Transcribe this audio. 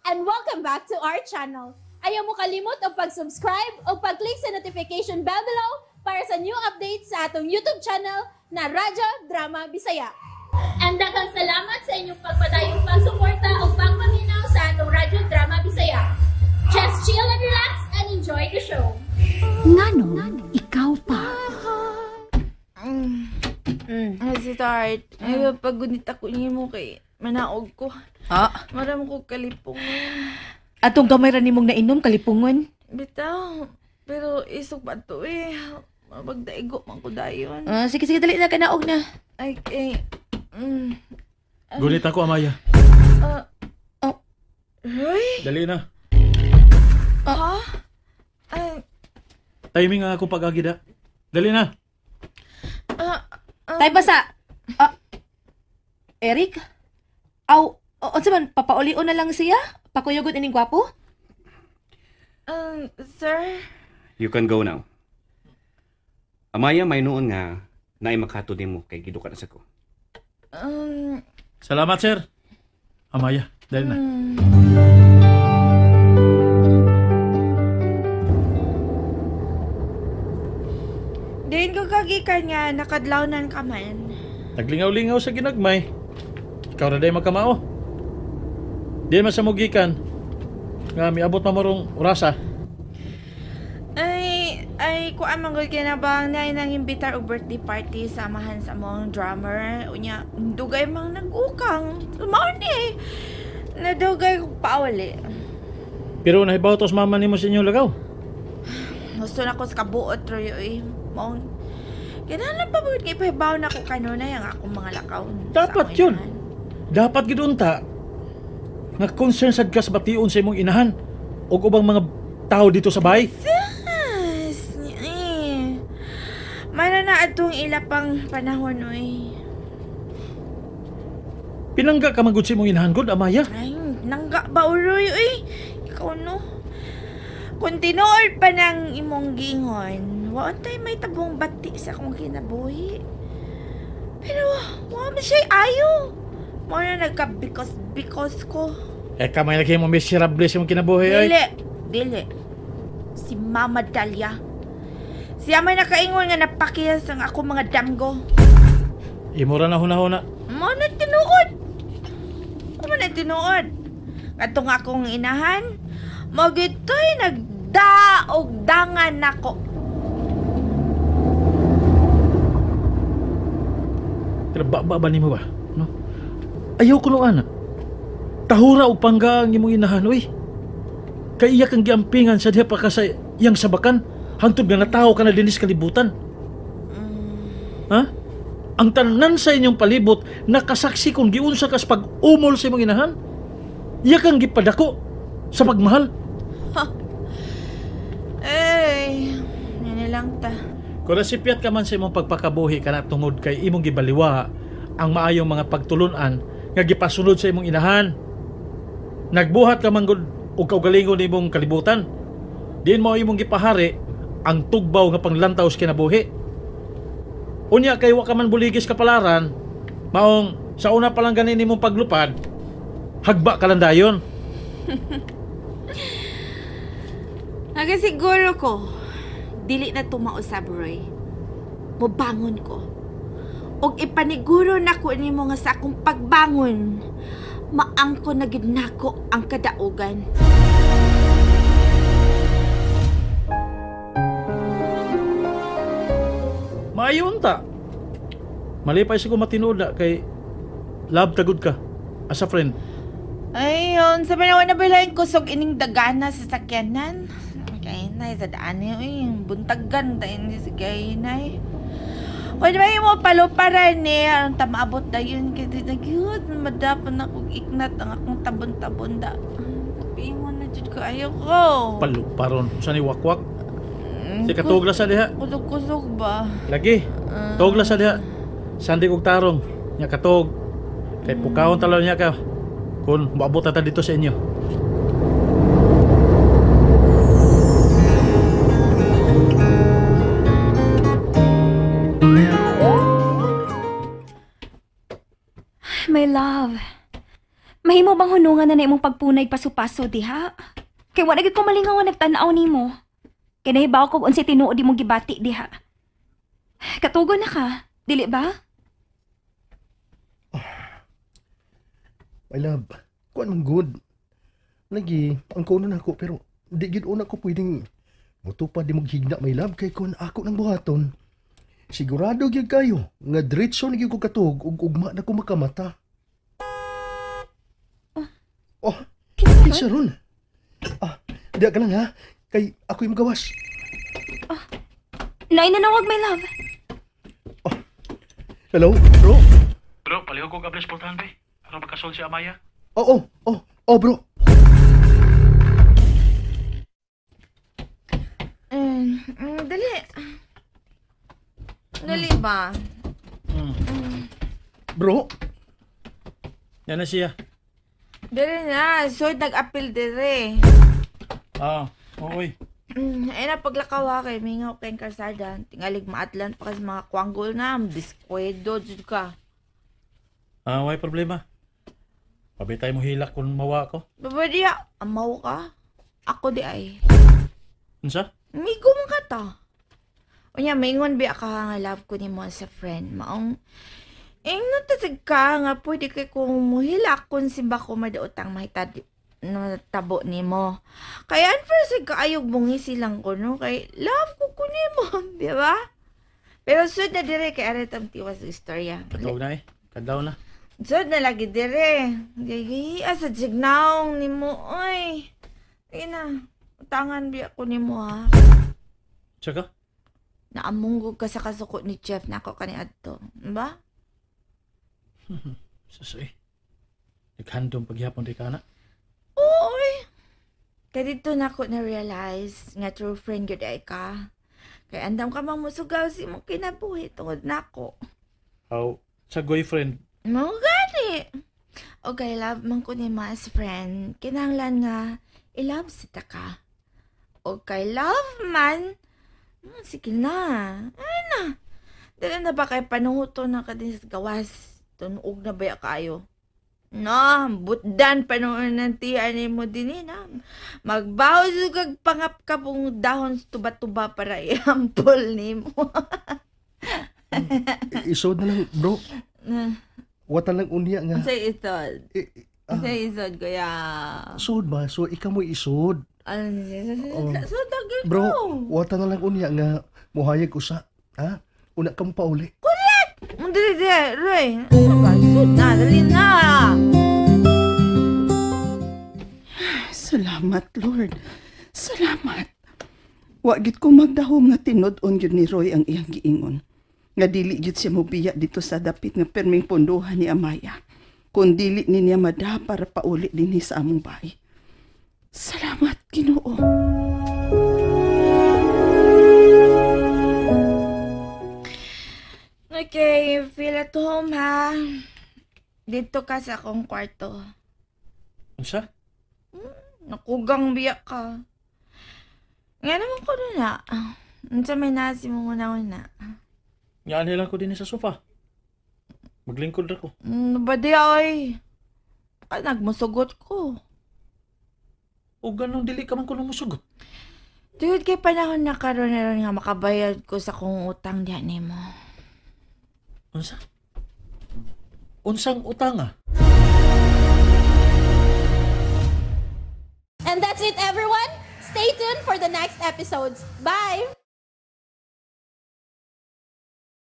And welcome back to our channel. Ayaw mo kalimot og pag-subscribe o pag-click sa notification bell below para sa new updates sa atong YouTube channel na Radyo Drama Bisaya. And daghang salamat sa inyong pagpadayong pagsuporta o pagpaminaw sa atong Radyo Drama Bisaya. Just chill and relax and enjoy the show. Nganong ikaw pa? Ay, start. Ay, pagunit ako nimo kay manaog ko. Ah? Maram ko kalipungon. Atong gamay ra nimong nainom kalipungon? Bitaw. Pero isog pa to eh. Mabagdaigo man ko dayon. Ah, sige, sige, dali na, kanaog na. Ay, kay... Gunit ako, Amaya. Oh. Roy? Dali na. Ha? Ay, Timing ang akong pag-agida. Dali na. Tay basa. Ah, Eric? Aw, unsa man papaulio na lang siya? Pakuyogon ining gwapo? Sir? You can go now. Amaya, may noon nga naay makatod nimo kay giduka na sa ko. Salamat, sir. Amaya, dali na. Diin ko kagikan nga nakadlawnan ka man. Naglingaw-lingaw sa ginagmay. Ikaw na day magkamao. Di man sa mugikan nga miabot pa morong orasa. Ay, kuan man gud kay na bang naay nang imbitar og birthday party sa amahan sa among drummer. Unya, dugay mang nag-ukang. Mao ni. Nadugay kog pauli. Pero nahibaw tos mama nimo sa inyong lagaw. Gusto na ko sa kabuot roy oy. Mao kinahanglan pa gud kay ipahibaw na ko kanunay ang akong mga lakaw. Dapat yun. Dapat gid unta nga concern sad ka sa bation sa imong inahan ug ubang mga tao dito sa bahay. Yes. Eh. Mana na atong ila pang panahon oy. Pinangga ka man gud sa imong inahan gud, Amaya. Ay, nangga ba uroy oy? Ikaw no. Kung tinuod pa ng imong giingon, wa untay may tabong bati sa akong kinabuhi. Pero wa man siya ayo. Mo na nagka-because ko. Eh kamay lagi mo miserable sa imong kinabuhi ay. Dili, dili. Si Mama Dalia. Siya may nakaingon nga napakiyas ang akong mga damgo. Imo ra na hunahuna. Mo na tinuod. Mo na tinuod. Katong akong inahan, magito'y nagdaog dangan nako. Pero ba ba nimo ba? No? Ayaw ko nung anak. Tahura og pangga ang imong inahan oy. Kay iya kang giampingan sa diha pa ka sa iyang sabakan hangtod nga natawo ka na dinhi sa kalibutan. Ha? Ang tanan sa inyong palibot nakasaksi kung giunsa ka sa pag-umol sa imong inahan. Iya kang gipadako sa pagmahal. Ay, yan lang ta. Kung nasipyat ka man sa imong pagpakabuhi kana tungod kay imong gibaliwa ang maayong mga pagtulunan nga gipasunod sa imong inahan. Nagbuhat ka man gud og kaugalingon imong kalibutan. Diin mo imong gipahari ang tugbaw nga panglantaw sa kinabuhi. Unya kay wa ka man buligis kapalaran, maong sa una pa lang ganin imong paglupad, hagba ka lang dayon. Nagasiguro ko, dili na tumausab, Roy. Mobangon ko. Og ipaniguro na ko nimo nga sa akong pagbangon, maangko na gid nako ang kadaugan. Maayon ta. Malipay sa ko matinuod na kay love tagud ka as a friend. Ayun, sa panahon na bilain kusog ining dagana sa sakyanan. Kay nay sa daan niyo, uy, buntagan tayo ni si kay nay. Kung di ba yung mga paluparan ni, anong tamaabot na yun, kaya di nagyud, madapan akong iknat ang akong tabon-tabon da. Pingon na dyan ko, ayaw ko. Paluparon, saan ni wakwak? Si katugla sa diha. Kusog-kusog ba? Lagi, tugla sa diha. Sandi kog tarong, nya katog. Kay pukahon talaw niya ka, kung maabot na ta dito sa inyo. My love, Mahimo bang hunungan na na imong pagpunay paso-paso diha? Kay wala gid ko malingaw nga nagtan-aw nimo. Kay nahibaw ko unsay tinuod imong gibati diha. Katugon na ka, dili ba? My love, kuan man good. Lagi, ang kuno na ako pero di gid una ko pwedeng mutupad di maghigna my love kay kun ako nang buhaton. Sigurado gyud kayo nga diretso na gyud ko katuog ug ugma na ko makamata. Oh, kinsa ron? Ah, diya ka lang ha, kay ako'y magawas. Naay nanawag, my love. Oh. Hello, bro? Bro, palihog ko kables portahan, be. Ano magkasol si Amaya? Oo, oh, bro. Dali. Dali ba? Bro? Yan na siya. Dali na. So, nag-appeal dire. Ah, okay. Ay na, paglakaw ha, kay mingaw kayong karsada. Tingalig maatlan pa kasi mga kwanggol na. Diskwedo, dyan ka. Ah, way problema. Pabitay mo hilak kung mawa ko. Pwede ya, amaw ka. Ako di ay. Unsa? Migo man ka ta. Unya, maingon biya ka nga love ko ni mo sa friend. Maong, natasig ka nga pwede kay kung muhilak kung simba ko madaotang mahitad natabo ni mo. Kaya unfair ka ayog mong silang ko no kay love ko ko ni mo, di ba? Pero sud na dire kay aretang tiwas istorya. Kadlaw na eh. Kadlaw na. Sud na lagi dire. Gigi asa signaong ni mo oy. Ay na, utangan biya ko ni mo ha. Tsaka? Naamunggog ka sa kasuko ni Jeff na ako kani adto, ba? Sus eh. Naghandom paghihapon di ka na. Oo, kaya dito na ako na-realize nga true friend gyud ay ka. Kaya andam ka mang musugaw si mong kinabuhi tungod nako. How? Sa boyfriend? Mo gani. Okay, love man ko ni mas friend. Kinahanglan nga i-love sita ka. Okay, love man. Sige na. Ay na. Dala na ba kay panuhuto na ka din sa gawas? Tunog na ba kayo? No, butdan pa noon ng tiyan ni mo din eh, na. Magbaho kag pangap ka pong dahon sa tuba-tuba para iampol ni mo. Isod na lang, bro. Wata lang unya nga. Sa isod. Sa isod, kuya. Sod ba? So, ikaw mo'y isod. Oh. Sod na gito. Bro, wata na lang unya nga muhayag usa. Ha? Una ka mo pa uli. Correct! Dali, dali, Roy. Ano ba? Sod na, dali na. Salamat, Lord. Salamat. Wa gid ko magdahom nga tinud-on gyud ni Roy ang iyang giingon. Nga dili gyud siya mobiya dito sa dapit nga perming pondohan ni Amaya. Kun dili ni niya mada para pauli dinhi sa among bahay. Salamat, Ginoo. Okay, feel at home ha. Dito ka sa akong kwarto. Unsa? Nakugang biyak ka. Nga naman ko na. Unsa may nasi mong una-una. Nga nila ko din sa sofa. Maglingkod ra ko. Ba di ay? Baka nagmusugot ko. O ganong dili ka man ko numusugot. Dude, kay panahon na karon na ron nga makabayad ko sa kong utang diyan nimo. Unsa? Unsang utang ah? And that's it, everyone. Stay tuned for the next episodes. Bye!